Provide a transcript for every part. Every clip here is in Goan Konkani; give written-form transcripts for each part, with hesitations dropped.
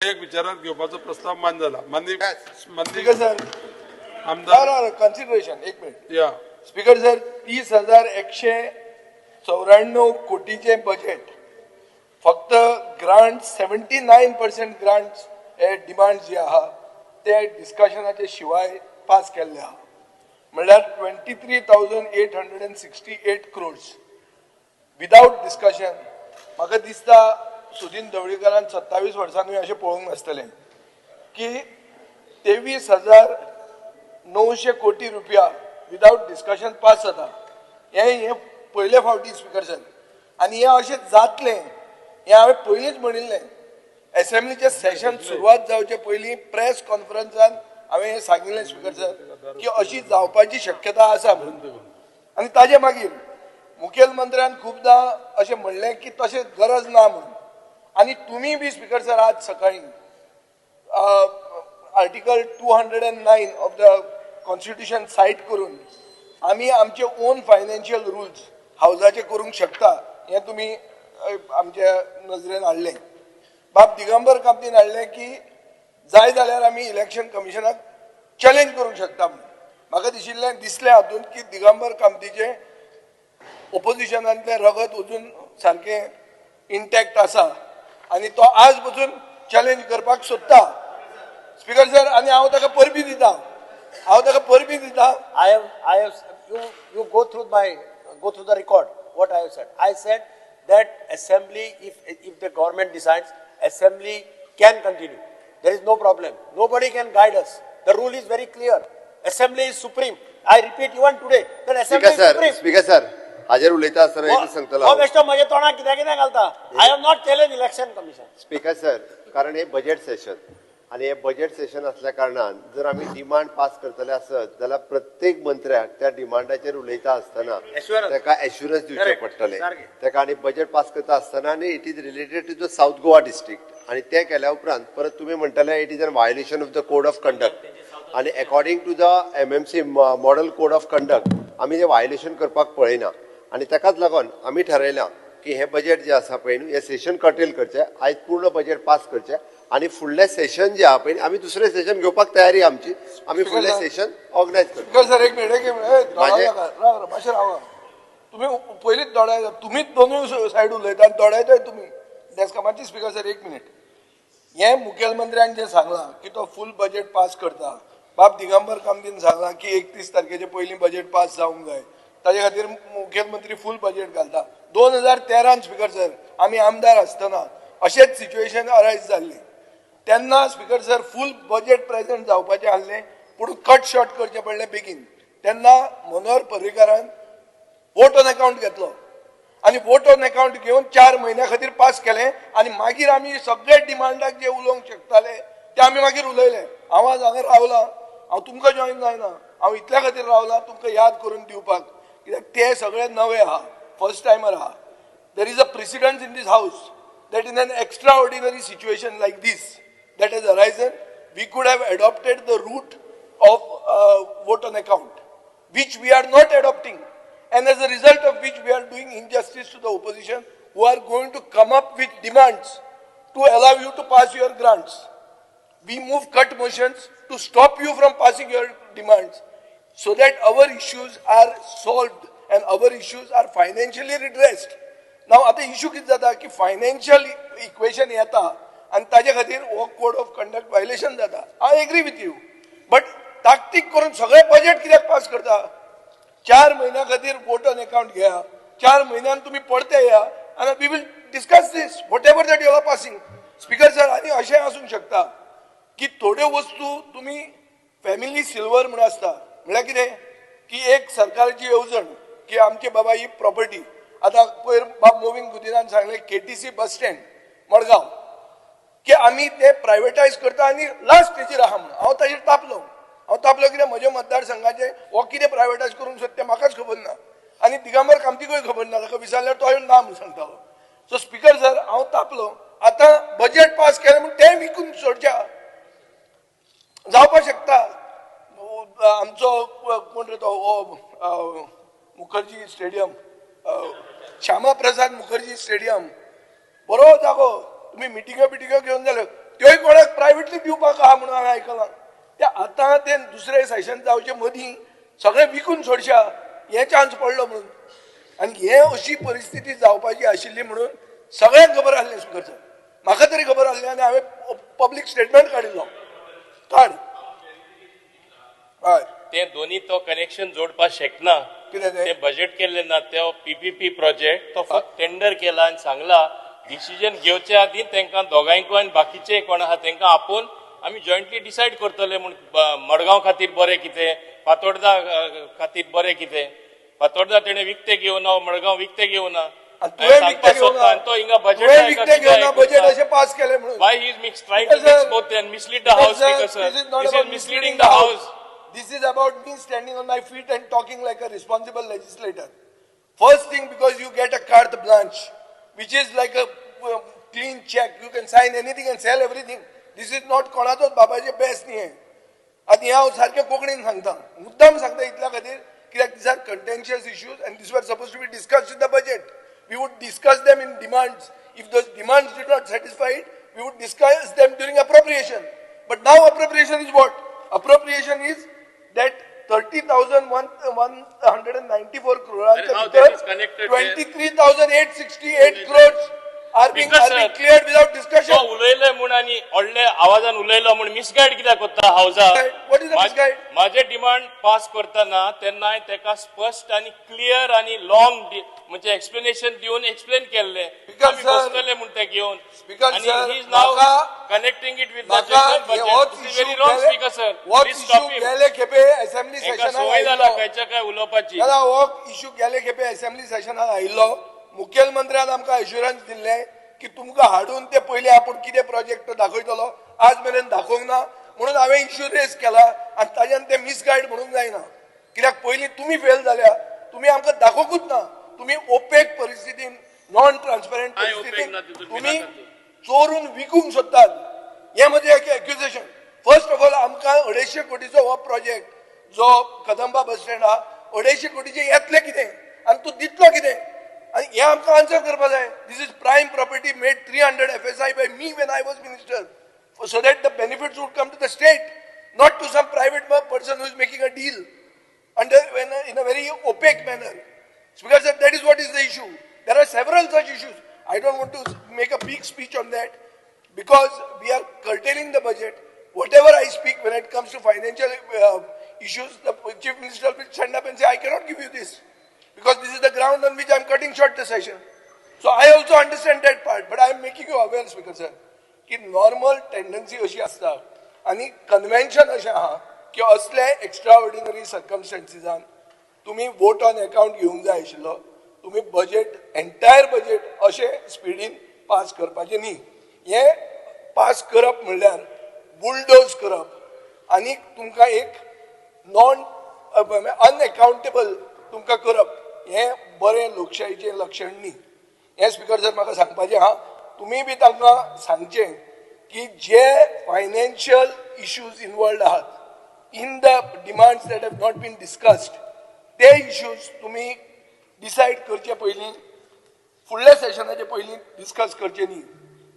विधेयक विचारात घेवपाचो प्रस्ताव मान्य जाला. माननीय माननीय स्पीकर सर, आमदार. कन्सिडरेशन, एक मिनिट. या. स्पीकर सर, 30,194 कोटीचे बजेट, फक्त ग्रांट, 79% ग्रांट हे डिमांड जे आहा ते डिस्कशनाचे शिवाय पास केल्ले आहा. म्हणल्यार 23,868 crores without discussion. म्हाका दिसता सुदीन ढवळीकारान 27 वर्सांनी अशें पळोवंक नासतलें की 23,900 कोटी रुपया विदाउट डिस्कशन पास जाता. हें हें पयले फावटी, स्पीकर सर. आनी हें अशें जातलें हें हांवें पयलींच म्हणिल्लें. एसेंब्लीचें सेशन सुरवात जावचे पयलीं प्रेस कॉन्फरन्सान हांवें हें सांगिल्लें, स्पीकर सर, की अशी जावपाची शक्यता आसा म्हणून. आनी ताजे मागीर मुखेलमंत्र्यान खुबदां अशें म्हणलें की तशें गरज ना म्हणून. आनी तुमी बी, स्पीकर सर, आज सकाळी Article 209 of the Constitution cite करून आमी आमचे ओन फायनान्शियल रुल्स हावजाचे करूंक शकता हें तुमी आमच्या नजरेन हाडलें. बाब दिगंबर कामतीन हाडलें की जाय जाल्यार आमी इलेक्शन कमिशनाक चॅलेंज करूंक शकता म्हणून. म्हाका दिशिल्लें, दिसलें हातूंत की दिगंबर कामतीचें ओपोजिशनांतलें रगत अजून सारकें इंटॅक्ट आसा आनी तो आज पसून चॅलेंज करपाक सोदता, स्पीकर सर. आनी हांव ताका परबीं दिता, हांव ताका परबीं दिता. I have, you go through the record, what I have said. I said that assembly, if the government decides, assembly can continue. There is no problem. Nobody can guide us. The rule is very clear. Assembly is supreme. I repeat even today, that assembly speaker is sir, supreme. Speaker sir, हाजेर उलयता आसतना एक सांगतलो हो हांव. बेश्टो म्हज्या तोंडाक कित्याक कितें घालता. I have not challenge Election Commission. Speaker sir, कारण हे बजेट सेशन आनी हे बजेट सेशन असल्या कारणान जर आमी डिमांड पास करतले आसत जाल्यार प्रत्येक मंत्र्याक त्या डिमांडाचेर उलयता आसतना Assurance. ताका एश्युरन्स दिवचें पडटलें ताका. आनी बजेट पास करता आसतना आनी it is related to the South Goa district आनी तें केल्या उपरांत परत तुमी म्हणटले it is an violation of the code of conduct आनी according to the MMC model code of conduct आमी तें व्हायोलेशन करपाक पळयना. आनी ताकाच लागून आमी ठरयलां की हें बजेट जें आसा पळय न्हू, हें सेशन कर्टेल करचें, आयज पूर्ण बजेट पास करचें आनी फुडलें सेशन जें आहा पळय, आमी दुसरें सेशन घेवपाक तयारी आमची. आमी फुडलें सेशन ऑर्गनायज करतले. स्पीकर सर, एक मिनिट, एक मिनिट. राव, राव, मातशें रावा. तुमी पयलींच दोडायता. तुमीच दोनूय सायड उलयता आनी दोडायताय तुमी डेस्का मातशी. स्पीकर सर, एक मिनिट. हें मुखेलमंत्र्यान जें सांगलां की तो फूल बजेट पास करता, बाब दिगंबर कामतीन सांगलां की 31 तारखेचे पयलीं बजेट पास जावंक जाय, ताजे खातीर मुखेलमंत्री फूल बजेट घालता. 2013न, स्पीकर सर, आमी आमदार आसतना अशेंच सिच्युएशन अरायज जाल्लें. तेन्ना, speaker sir, full budget present जावपाचें आसलें, पूण कट शॉर्ट करचें पडलें बेगीन. तेन्ना मनोहर पर्रीकारान वोट ऑन अकाउंट घेतलो आनी वोट ऑन अकाउंट घेवन 4 म्हयन्या खातीर पास केलें. आनी मागीर आमी सगळे डिमांडाक जे उलोवंक शकताले ते आमी मागीर उलयले. हांव आज हांगा रावलां, हांव तुमकां जॉयन जायना, हांव इतल्या खातीर रावलां तुमकां याद करून दिवपाक, कित्याक ते सगळे नवे आहा, फर्स्ट टायमर आहा. There is a precedence in this house that in an extraordinary situation like this that has arisen, we could have adopted the route of vote on account, which we are not adopting. And as a result of which we are doing injustice to the opposition who are going to come up with demands to allow you to pass your grants. We move cut motions to stop you from passing your demands so that our issues are solved and our issues are financially redressed. Now आता इश्यू कितें जाता की फायनान्शियल इक्वेशन येता आनी ताजे खातीर हो कोड ऑफ कंडक्ट व्हायलेशन जाता. I agree with you, but ताकतीक करून सगळें बजेट कित्याक पास करता? 4 म्हयन्या खातीर वोट ऑन अकाउंट घेया. 4 म्हयन्यान तुमी परते या आनी we will discuss this, whatever that you are passing. Speaker sir, आनी अशें आसूंक शकता की थोड्यो वस्तू तुमी फॅमिली सिल्वर म्हणून आसता. म्हळ्यार कितें की एक सरकाराची येवजण की आमची बाबा ही प्रॉपर्टी. आतां पयर बाब मोविन गुदिनान सांगलें, केटीसी बस स्टँड मडगांव, की आमी ते प्रायवेटायज करता आनी लास्ट स्टेजीर आहा म्हणून. हांव ताजेर तापलो. हांव तापलो कित्याक म्हज्या मतदारसंघाचे हो कितें प्रायवेटायज करूंक सोदता तें म्हाकाच खबर ना आनी दिगंबर कामतीकूय खबर ना. ताका विचारल्यार तो ना म्हणून सांगतालो. सो स्पीकर सर, हांव तापलो. आतां बजेट पास केलें म्हूण तें विकून सोडच्या जावपाक शकता. आमचो कोण रे तो, हो मुखर्जी स्टेडियम, श्यामा प्रसाद मुखर्जी स्टेडियम, बरो जागो. तुमी मिटिंग्यो बिटिंग्यो घेवन जाल्यो. त्योय कोणाक प्रायवेटली दिवपाक आहा म्हणून हांवें आयकलां. ते आतां ते दुसरे सेशन जावचे मदीं सगळें विकून सोडशा हे चान्स पडलो म्हणून. आनी हे अशी परिस्थिती जावपाची आशिल्ली म्हणून सगळ्यांक खबर आसलें स्पिकर सर, म्हाका तरी खबर आसलें आनी हांवें पब्लीक स्टेटमेंट काडिल्लो. काड हय ते दोनी तो कनेक्शन जोडपाक शकना. कितें तें? ते बजेट केल्ले ना, तो पीपीपी प्रोजेक्ट तो फक्त टेंडर केला आनी सांगला डिसिजन घेवचे आदी तांकां दोगांयकूय आनी बाकीचे कोण आहा तांकां आपोवन आमी जॉयंटली डिसायड करतले म्हूण मडगांव खातीर बरें कितें, फातोर्डा खातीर बरें कितें. फातोर्डा तेणें विकतें घेवना, मडगांव विकतें घेवना. आनी तुवें विकतें घेवना, तो हिंगा बजेट तुवें विकतें घेवना बजेट अशें पास केलें म्हणून. Why he is mix, trying to Sir, mix both and mislead the house, Sir, Speaker, sir. This is not This about is misleading the house. This is about me standing on my feet and talking like a responsible legislator. First thing, because you get a carte blanche, which is like a clean check. You can sign anything and sell everything. This is not कोणाचोच बाबाचे बेस्ट न्ही हें. आनी हें हांव सारकें कोंकणीन सांगता, मुद्दाम सांगता इतल्या खातीर कित्याक these are contentious issues and these were supposed to be discussed in the budget. We would discuss them in demands. If those demands did not satisfy it, we would discuss them during appropriation. But now appropriation is what? Appropriation is that 30,194 crores how that is connected there? 23,868 crores are being, Because, are being sir, cleared without discussion. तो उलयले म्हूण आनी व्हडले आवाजान उलयलो म्हूण मिसगायड कित्याक करता हावजा? What is the misguide? म्हाजे डिमांड पास करतना तेन्ना तेका स्पश्ट आनी क्लियर आनी लॉंग म्हणजे एक्सप्लेनेशन दिवन एक्सप्लेन केल्लें. Because, आमी sir, बसतले म्हूण ते घेवन. Because, आनी sir, he is now म्हाका- connecting it with the म्हाका जनरल होच budget. This is issue very wrong, speaker sir. होच प्लीज स्टॉप इश्यू हिम. गेले खेपे असेंब्ली हेका सेशनाक संवय जाला आयिल्लो. खंयच्या काय उलोवपाची. दादा, हो इश्यू गेले खेपे असेंब्ली सेशनाक आयिल्लो. मुखेलमंत्र्यान आमकां एश्युरन्स दिल्लें की तुमकां हाडून ते पयलीं आपूण कितें प्रोजेक्ट दाखयतलो. आज मेरेन दाखोवंक ना म्हणून हांवें इश्यू रेज केला आनी ताज्यान ते मिसगायड म्हणूंक जायना कित्याक पयलीं तुमी फेल जाल्या, तुमी आमकां दाखोवंकूच ना. तुमी ओपेक परिस्थितीन, नॉन ट्रान्सपरंट काय opaque परिस्थितीन ना तितून तुमी बिना तातूंत. चोरून विकूंक सोदतात. हें म्हजें एक एक्युजेशन. फर्स्ट ऑफ ऑल आमकां 250 कोटीचो हो प्रोजेक्ट जो कदंबा बस स्टँड आहा, 250 कोटीचे येतले कितें आनी तूं दितलो कितें, आनी हें आमकां आन्सर करपा जाय. This is prime property made 300 FSI by me when I was minister, so that the benefits would come to the state, not to some private person who is making a deal under when in a very opaque manner. Speaker sir, that is what is the issue. There are several such issues. I don't want to make a big speech on that because we are curtailing the budget. Whatever I speak when it comes to financial issues, the Chief Minister will stand up and say, I cannot give you this because this is the ground on which I am cutting short the session. So I also understand that part, but I am making you aware, Speaker sir, की नॉर्मल टेंडन्सी अशी आसता आनी कन्व्हेन्शन अशें आहा की असले एक्स्ट्रा ऑर्डिनरी सर्कमस्टन्सीसान तुमी वोट ऑन अकाउंट घेवंक जाय आशिल्लो. तुमी बजेट, एंटायर बजेट अशें स्पिडीन पास करपाचें न्ही. हें पास करप म्हणल्यार बुलडोज करप आनी तुमकां एक नॉन अनएकाउंटेबल तुमकां करप हें बरें लोकशाहीचें लक्षण न्ही. हें स्पिकर सर म्हाका सांगपाचें आहा. तुमी बी तांकां सांगचें की जे फायनान्शियल इश्यूज इनवॉल्ड आहात in the demands that have not been discussed, ते इश्यूज तुमी डिसायड करचे पयलीं, फुडल्या सेशनाचे पयलीं डिस्कस करचे न्ही.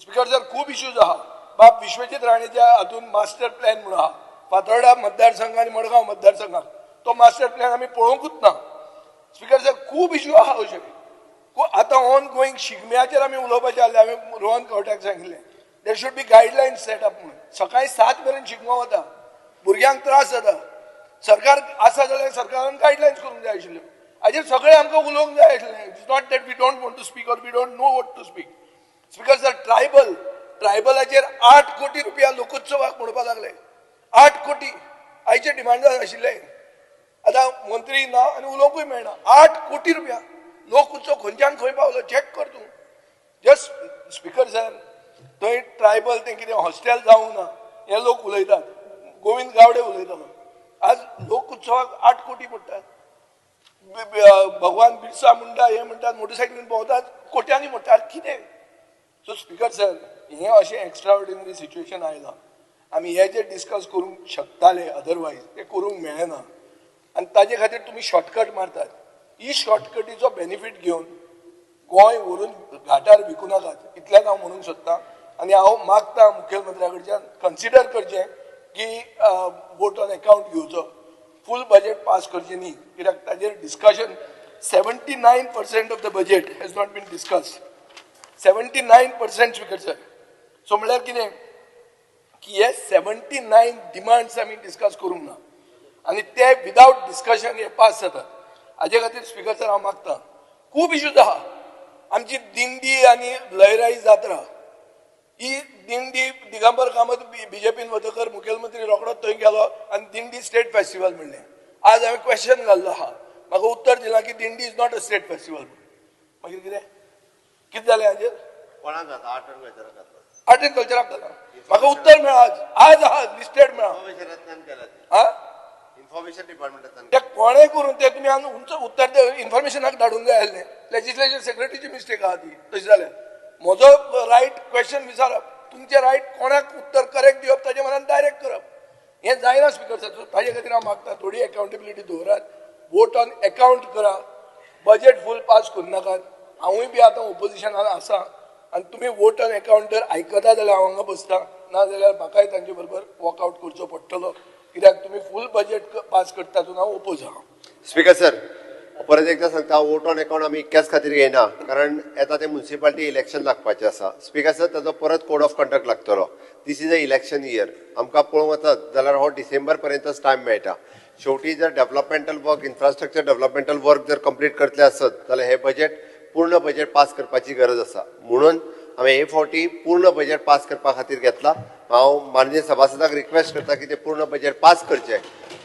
स्पिकर सर, खूब इश्यूज आहा. बाब विश्वजीत राणेच्या हातून मास्टर प्लॅन म्हणून आहा फातोर्डा मतदारसंघ आनी मडगांव मतदारसंघाक, तो मास्टर प्लॅन आमी पळोवंकूच ना. स्पिकर सर, खूब इश्यू आहा अशे. आतां ऑन गोईंग शिगम्याचेर आमी उलोवपाचें आसलें. हांवें रोहन खंवट्याक सांगिल्लें there should be guidelines set up म्हणून. सकाळीं 7 मेरेन शिगमो वता, भुरग्यांक त्रास जाता. सरकार आसा जाल्यार सरकारान गायडलायन्स करूंक जाय आशिल्ल्यो. हाजेर सगळें आमकां उलोवंक जाय आशिल्लें. It's not that we don't want to speak or we don't know what to speak. Speaker sir, ट्रायबलाचेर 8 कोटी रुपया लोकोत्सवाक म्हणपाक लागले. 8 कोटी आयचे डिमांडान आशिल्ले. आतां मंत्री ना आनी उलोवंकूय मेळना. 8 कोटी रुपया लोक उत्सव खंयच्यान खंय पावलो चॅक कर तूं. जस्ट स्पिकर सर, थंय ट्रायबल तें कितें हॉस्टेल जावंक ना हे लोक उलयतात. गोविंद गावडे उलयतालो. आज लोक उत्सवाक 8 कोटी पडटात. भगवान बिरसा मुंडा हे म्हणटात, मोटरसायकलीन भोंवतात, कोट्यांनी म्हणटात कितें. सो स्पिकर सर, हें अशें एक्स्ट्रा ऑर्डिनरी सिच्युएशन आयलां. आमी हे जे डिस्कस करूंक शकताले अदरवायज ते करूंक मेळना आनी ताजे खातीर तुमी शॉर्टकट मारतात. ही शॉर्टकटीचो बेनिफीट घेवन गोंय व्हरून घाटार विकूं नाकात, इतलेंच हांव म्हणूंक सोदतां. आनी हांव मागता मुखेलमंत्र्या कडच्यान कन्सिडर करचें की वोट ऑन अकाउंट घेवचो, फूल बजेट पास करचें न्ही, कित्याक ताजेर discussion 79% of the budget has not been discussed. 79% speaker sir. So म्हणल्यार कितें की हे 79 डिमांड्स आमी डिस्कस करूंक ना आनी ते विदावट डिस्कशन हे पास जातात. हाजे खातीर स्पीकर सर हांव मागता, खूब इश्यूज आहा. आमची दिंडी आनी लयराई जात्रा ही दिंडी दिगंबर कामत बीजेपीन वतकर मुखेलमंत्री रोखडोच थंय गेलो आनी दिंडी स्टेट फेस्टिवल म्हणलें. आज हांवें क्वेश्चन घाल्लो आहा, म्हाका उत्तर दिलां की Dindi is not a state festival. मागीर कितें कितें जालें हाजेर? कोणाक जाता? आर्ट अँड कल्चराक जाता. आर्ट एंड कल्चराक जाता. म्हाका उत्तर मेळ्ळां आज, आज आहा लिस्टेड मेळ्ळां. हा, इन्फॉर्मेशन डिपार्टमेंटान ते कोणें करून ते तुमी आनी उत्तर इन्फॉर्मेशनाक धाडूंक जाय आसलें. लेजिस्लेचर सेक्रेटरीची मिस्टेक आहा ती. तशें जाल्यार म्हजो रायट क्वेश्चन विचारप, तुमचें रायट कोणाक उत्तर करेक्ट दिवप ताजे मनान डायरेक्ट करप, हें जायना स्पीकर सर. ताजे खातीर हांव मागता थोडी अकाउंटेबिलिटी दवरात, वोट ऑन अकाउंट करा, बजेट फूल पास करूं नाकात. हांवूय बी आतां ओपोजिशनान आसा आनी तुमी वोट ऑन अकाउंट जर आयकता जाल्यार हांव हांगा बसता, ना जाल्यार म्हाकाय तांचे बरोबर वॉकआवट करचो पडटलो, कित्याक तुमी फूल बजेट पास करता तातूंत हांव ओपोज आहा. स्पीकर सर, परत एकदा सांगता, वोट ऑन अकाउंट आमी इतक्याच खातीर घेयना कारण येता ते म्युन्सिपालिटी इलेक्शन लागपाचें आसा. स्पीकर सर, ताजो परत कोड ऑफ कंडक्ट लागतलो. This is a election year. आमकां पळोवंक वचत जाल्यार हो डिसेंबर पर्यंतच टायम मेळटा. शेवटी जर developmental work, infrastructure developmental work जर कंप्लीट करतले आसत जाल्यार हे बजेट पूर्ण बजेट पास करपाची गरज आसा. म्हणून हांवें हे फावटी पूर्ण बजेट पास करपा खातीर घेतला. हांव माननीय सभासदाक रिक्वेस्ट करता की ते पूर्ण बजेट पास करचें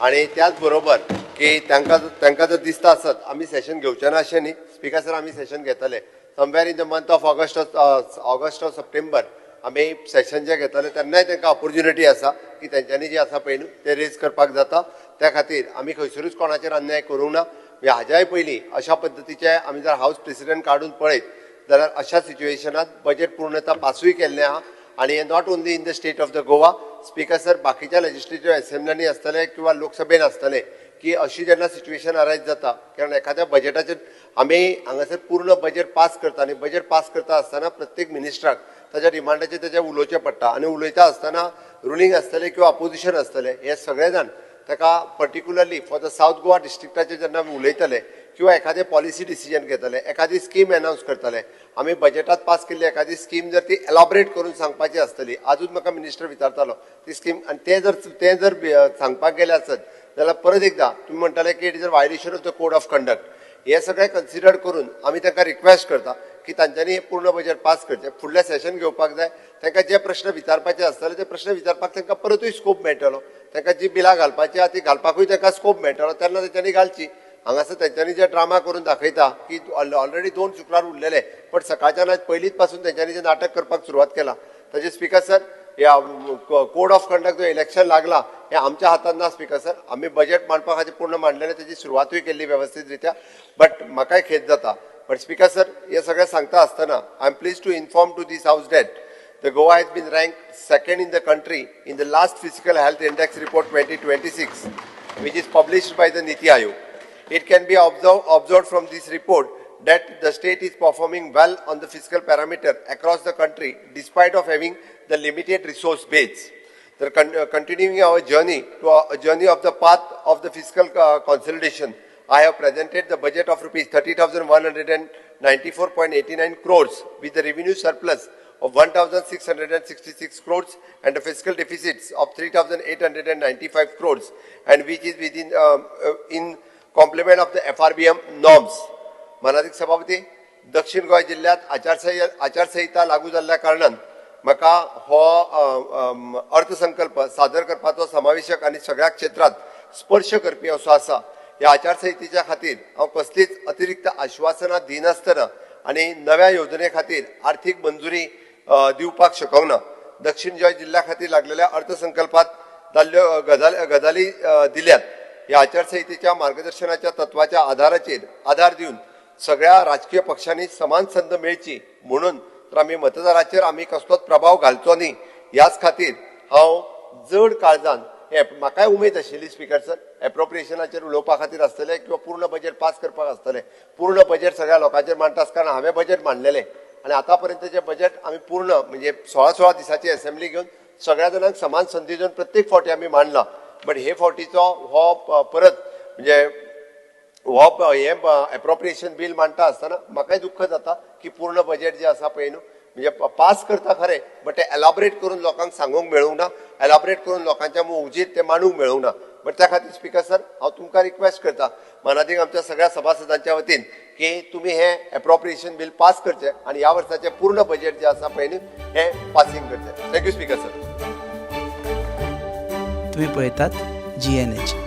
आनी त्याच बरोबर की तांकां जर दिसता आसत आमी सेशन घेवचे ना अशें न्ही स्पीकर सर, आमी सेशन घेतले somewhere in the month of August or September. आमी सेशन जे घेतले तेन्नाय तांकां ऑपोर्च्युनिटी आसा की तेंच्यांनी जे आसा पळय न्हू ते रेज करपाक जाता. त्या खातीर आमी खंयसरूच कोणाचेर अन्याय करूंक ना. म्हणजे हाज्याय पयलीं अशा पद्दतीचे आमी जर हावस प्रेसिडेंट काडून पळयत जाल्यार अशा सिच्युएशनात बजेट पूर्णता पासूय केल्लें आहा. आनी हें not only in the state of the Goa, speaker sir, बाकीच्या लेजिस्लेटिव्ह असेंब्ल्यांनी आसतले किंवा लोकसभेन आसतले की अशी जेन्ना सिच्युएशन अरायज जाता, कारण एखाद्या बजेटाचेर आमी हांगासर पूर्ण बजेट पास करता आनी बजेट पास करता आसतना प्रत्येक मिनिस्टराक ताच्या डिमांडाचेर तेजें उलोवचें पडटा आनी उलयता आसतना रुलींग आसतलें किंवा अपोजिशन आसतलें हे सगळे जाण ताका particularly for the South Goa डिस्ट्रिक्टाचेर जेन्ना आमी उलयतले किंवा एखादें पॉलिसी डिसिजन घेतले, एखादी स्कीम एनावन्स करतले, आमी बजेटात पास केल्ली एखादी स्कीम जर ती एलॉबरेट करून सांगपाची आसतली, आजूच म्हाका मिनिस्टर विचारतालो ती स्कीम आनी ते जर सांगपाक गेले आसत जाल्यार परत एकदा तुमी म्हणटाले की it is a violation of the code of conduct. हे सगळें कन्सिडर करून आमी तांकां रिक्वेस्ट करता की तांच्यांनी हे पूर्ण बजेट पास करचें, फुडलें सेशन घेवपाक जाय. तांकां जे प्रश्न विचारपाचे आसतले ते प्रश्न विचारपाक तांकां परतूय स्कोप मेळटलो. तांकां जी बिलां घालपाची आहा ती घालपाकूय तांकां स्कोप मेळटलो, तेन्ना तेंच्यांनी घालची. हांगासर तेंच्यांनी जे ड्रामा करून दाखयता की ऑलरेडी दोन शुक्रार उरलेले, पण सकाळच्यान आज पयलींच पासून तेंच्यांनी जे नाटक करपाक सुरवात केला ताजे स्पीकर सर, ह्या कोड ऑफ कंडक्ट जो इलेक्शन लागला हे आमच्या हातान ना स्पीकर सर. आमी बजेट मांडपा खातीर पूर्ण मांडलेलें, तेजी सुरवातूय केल्ली वेवस्थीत रित्या, बट म्हाकाय खेद जाता. बट स्पीकर सर, हे सगळें सांगता आसतना I am pleased to inform to this house that the Goa has been ranked second in the country in the last Fiscal Health Index Report 2026, which is published by the Niti Aayog. It can be observed from this report that the state is performing well on the fiscal parameter across the country despite of having the limited resource base. The continuing our journey to a journey of the path of the fiscal consolidation, I have presented the budget of rupees 30,194.89 crores with the revenue surplus of 1,666 crores and the fiscal deficits of 3,895 crores, and which is within in complement of the FRBM norms. मानादीक सभापती, दक्षिण गोंय जिल्ल्यांत आचारसंहिता लागू जाल्ल्या कारणान म्हाका हो अर्थसंकल्प सादर करपाचो समावेशक आनी सगळ्या क्षेत्रांत स्पर्श करपी असो आसा. ह्या आचारसंहितेच्या खातीर हांव कसलीच अतिरिक्त आश्वासनां दिनासतना आनी नव्या येवजणे खातीर आर्थीक मंजुरी दिवपाक शकना. दक्षिण गोंय जिल्ल्या खातीर लागलेल्या अर्थसंकल्पात जाल्ल्यो गजाली दिल्यात. ह्या आचारसंहितेच्या मार्गदर्शनाच्या तत्वाच्या आधाराचेर आधार दिवन सगळ्या राजकीय पक्षांनी समान संद मेळची म्हणून तर आमी मतदाराचेर आमी कसलोच प्रभाव घालचो न्ही ह्याच खातीर हांव जड काळजान हे म्हाकाय उमेद आशिल्ली स्पीकर सर, एप्रोप्रिएशनाचेर उलोवपा खातीर आसतलें किंवा पूर्ण बजेट पास करपाक आसतलें. पूर्ण बजेट सगळ्या लोकांचेर मांडटा आसतना हांवें बजेट मांडलेलें. आनी आतां पर्यंतचें बजेट आमी पूर्ण म्हणजे 16 16 दिसाची असेंब्ली घेवन सगळ्या जाणांक समान संदी दिवन प्रत्येक फावटी आमी मांडला. बट हे फावटीचो हो परत म्हणजे हो हे एप्रोप्रिएशन बील मांडटा आसतना म्हाकाय दुख्ख जाता की पूर्ण बजेट जे आसा पळय न्हू, म्हणजे पास करता खरें, बट ते एलाबरेट करून लोकांक सांगूंक मेळूंक ना, एलाबरेट करून लोकांच्या उजीर ते मांडूंक मेळूंक ना. बट त्या खातीर स्पिकर सर, हांव तुमकां रिक्वेस्ट करता मानादीक आमच्या सगळ्या सभासदांच्या वतीन की तुमी हे एप्रोप्रिएशन बील पास करचें आनी ह्या वर्साचें पूर्ण बजेट जें आसा पळय न्ही हें पासींग करचें. Thank you speaker sir. तुम्ही पळयतात जीएनएच.